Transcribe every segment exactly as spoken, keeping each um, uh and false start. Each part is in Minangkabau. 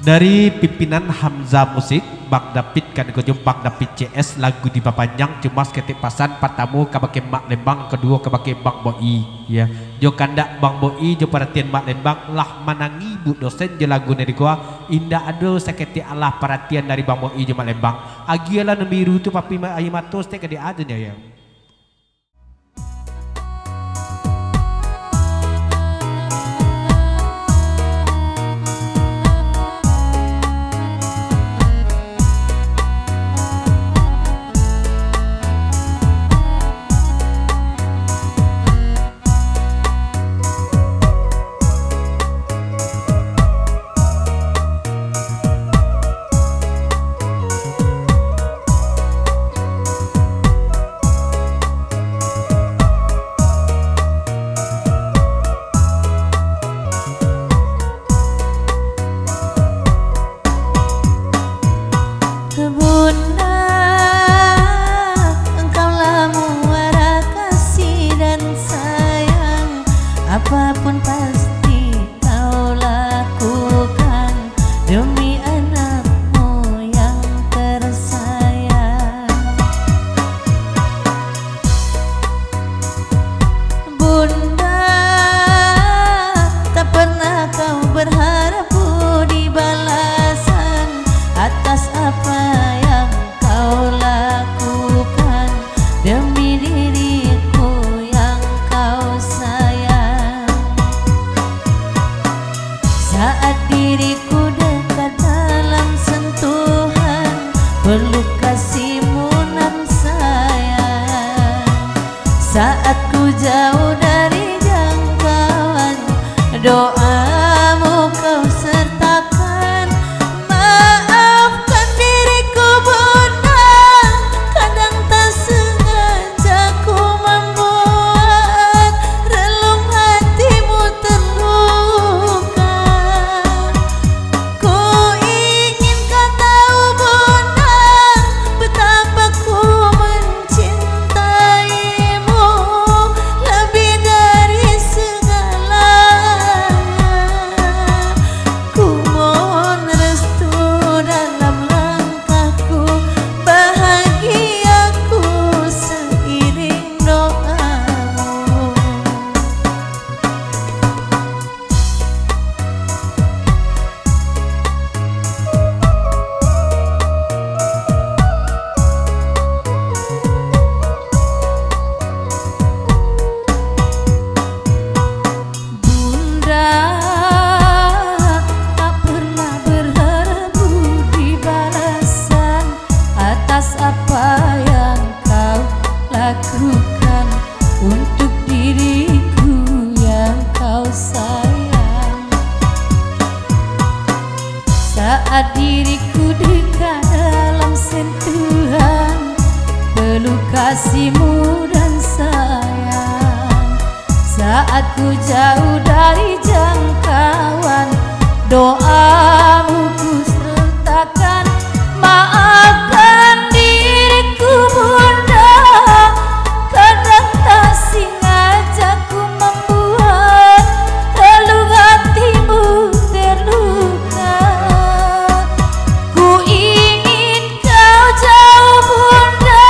Dari pimpinan Hamzah Musik, Bang David kan ko jo Bang David C S, lagu dipapanjang, cuma saketek pasan, partamo kabake Mak Lembang, kaduo kabake Bang Boi, ya. Jo kandak Bang Boi jo paratian Mak Lembang, lah manangih Buk Dosen jo lagu nan dikua, indak ado saketek alah paratian dari Bang Boi jo Mak Lembang. Agiahlah nan biru tu, papi ma-, aia mato saketek ka di aja nyo, ya. Bunda, engkaulah muara kasih dan sayang, apapun pasti kau lakukan demi anakmu yang tersayang. Bunda, tak pernah kau berharap budi balasan atas apa yang kau lakukan demi diriku yang kau sayang. Saat diriku dekat dalam sentuhan, peluk kasihmu nan sayang. Saat ku jauh dari jangkauan, doamu kau sertakan. Maafkan diriku, Bunda, kadang tak sengaja ku membuat relung hatimu terluka. Ku ingin kau tahu, Bunda, betapa ku mencintaimu lebih dari segalanya. Ku mohon restu dalam langkahku, bahagiaku seiring doamu. Bunda, tak pernah berharap budi balasan atas apa yang kau lakukan untuk diriku yang kau sayang. Saat diriku dekat dalam sentuhan, peluk kasihmu dan sayang. Saat ku jauh dari jangkauan, doamu ku sertakan. Maafkan diriku, Bunda, kadang tak sengaja ku membuat relung hatimu terluka. Ku ingin kau jauh, Bunda,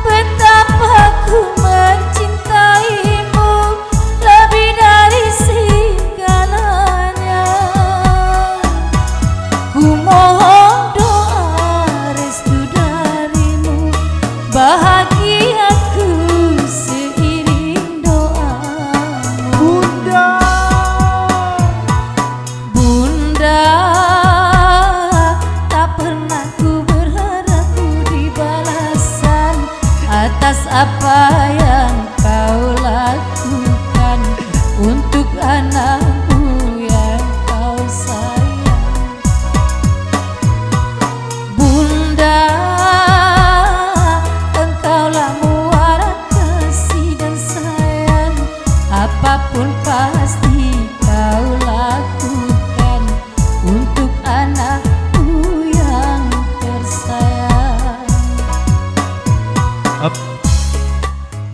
betapa ku mencintaimu lebih dari segalanya.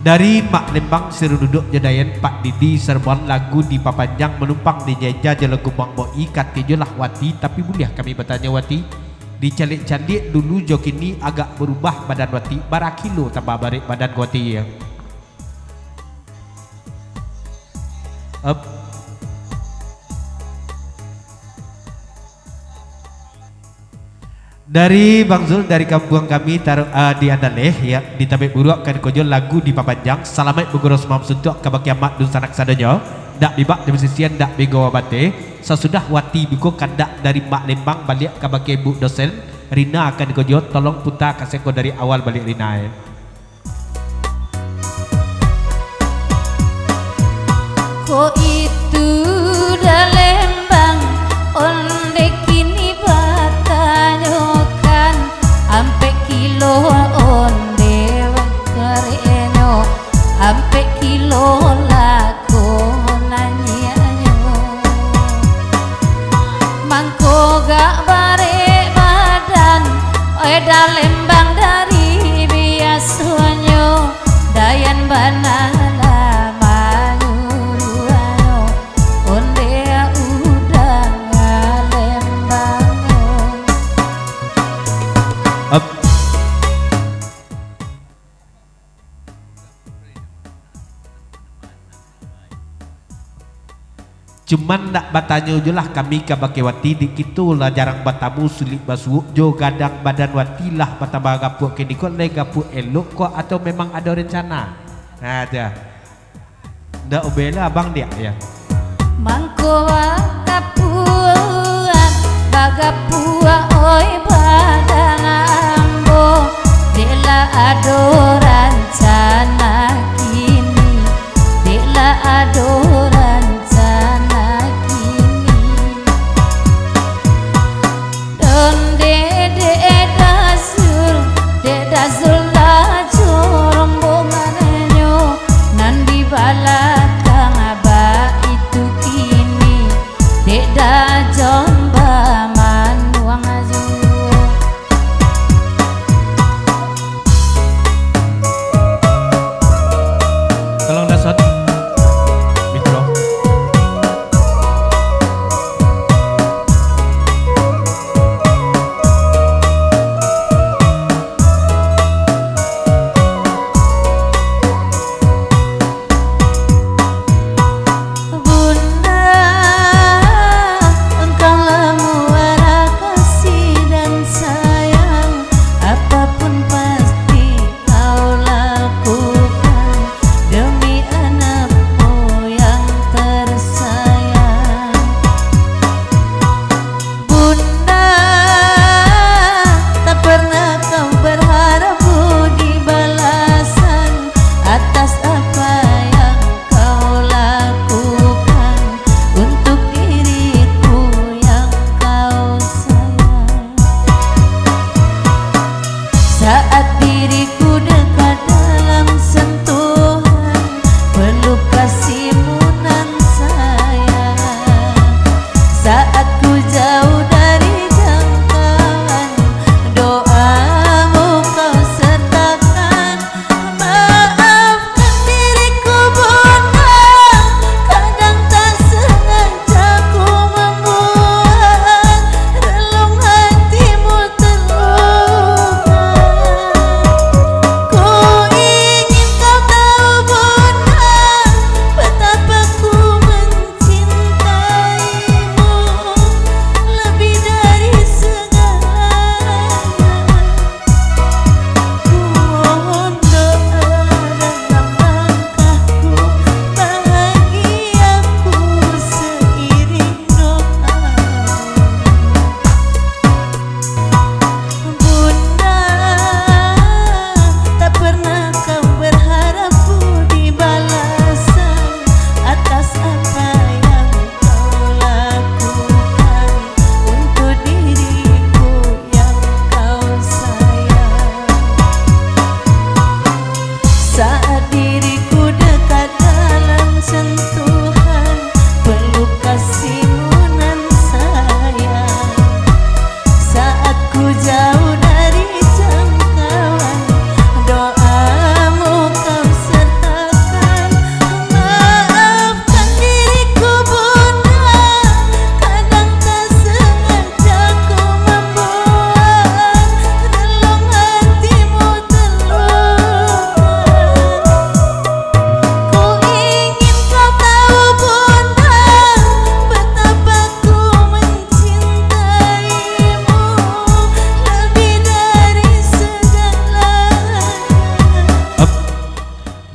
Dari Mak Lembang, Sirunuduk jo Dayan, Pak Didi Serban, lagu dipapanjang manumpang di Jaja jo lagu Mang Boi, kato jo lah Wati, tapi buliah kami batanyo Wati, dicaliak-caliak dulu jo kini agak barubah badan Wati, bara kilo tambah barek badan Wati, yo. Up. Dari Bang Zul, dari kampuang kami, taruh, ah, di Andaleh, ya, di Tabek Buruak, kan ko jo lagu dipapanjang, salamaik baguruah sumamah suntuak kabake amak dunsanak sadonyo, ndak bibak di basisian, ndak bigawa bateh, sasudah Wati buko kandak dari Mak Lembang baliak kabake Bu Dosen, Rina, kan ko jo, tolong puta kaseko dari awal baliak, Rina, eh. Ko itu Dalembang, onde kini batanyokan, ampek kilo onde bareknyo, ampek kilo lako nanyiaknyo. Mangko gak barek badan, oi Dalembang dari biasonyo, Dayan bana lah manyuruahnyo, onde udang Lembang. Up. Cuman nak batanyo jo lah kami kabake Wati, dek kito lah jarang batamu, sulik basuok jo gadang badan Wati lah batambah gapuak kiniko, lai gapuak elok ko atau memang ado rencana? Nah, tu. Ndak ubela abang diak, ya. Mangko bagapuak, bagapuak, oi badan ambo, dek lah ado rancana kini, dek lah ado rancana kini. Onde dek Dazul, dek Dazul lah jo rombongannyo, nan di balakang baitu kini, dek Dajomba manuang juo.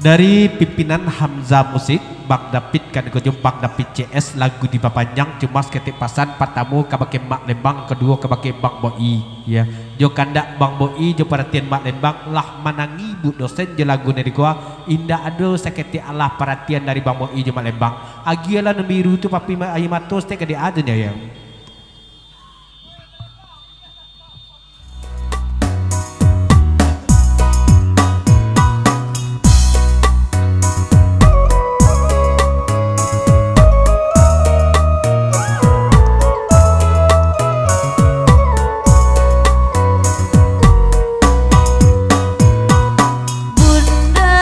Dari pimpinan Hamzah Musik, Bang David kan ko jo Bang David C S, lagu dipapanjang, cuma saketek pasan, patamo kabake Mak Lembang, kaduo kabake Bang Boi, ya. Jo kandak Bang Boi jo paratian Mak Lembang, lah manangih Buk Dosen jo lagu nan dikoa, indak ado saketek alah paratian dari Bang Boi jo Mak Lembang. Agiahlah nan biru tu papi ma-, aia mato saketek ka di aja nyo, ya. Bunda,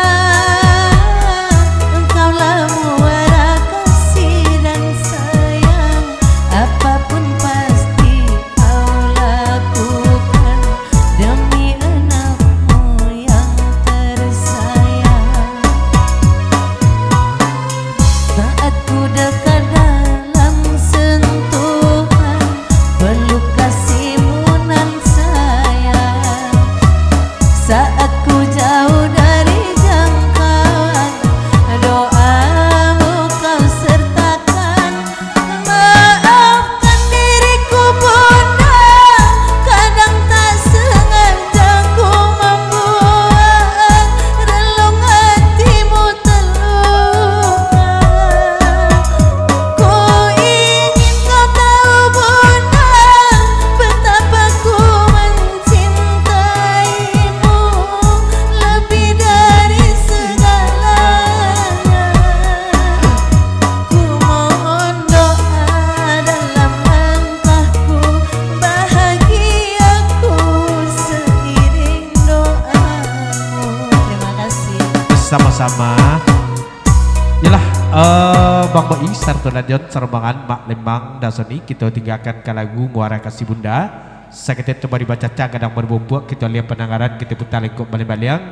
engkaulah muara kasih dan sayang. Apapun pasti kau lakukan demi anakmu yang tersayang. Saat ku dekat dalam sentuhan, peluk kasihmu nan sayang. Saat ku jauh dari jangkauan, doamu kau sertakan. Maafkan diriku, Bunda, kadang tak sengaja ku mambuat relung hatimu terluka. Ku ingin kau tahu, Bunda, betapa ku mencintaimu lebih dari segalanya. Ku mohon doa dalam langkahku, bahagiaku seiring doamu. Terima kasih. Sama-sama. Yalah, eh, Bang Boi, sarto Najon, sarombongan, Mak Lembang, Dasoni, kito tinggakan ka lagu Muara Kasih Bunda. Saketek tu mari bacaca, gadang barubua umpuak, kito liang pandangaran, kito puta lengkok baliang-baliang.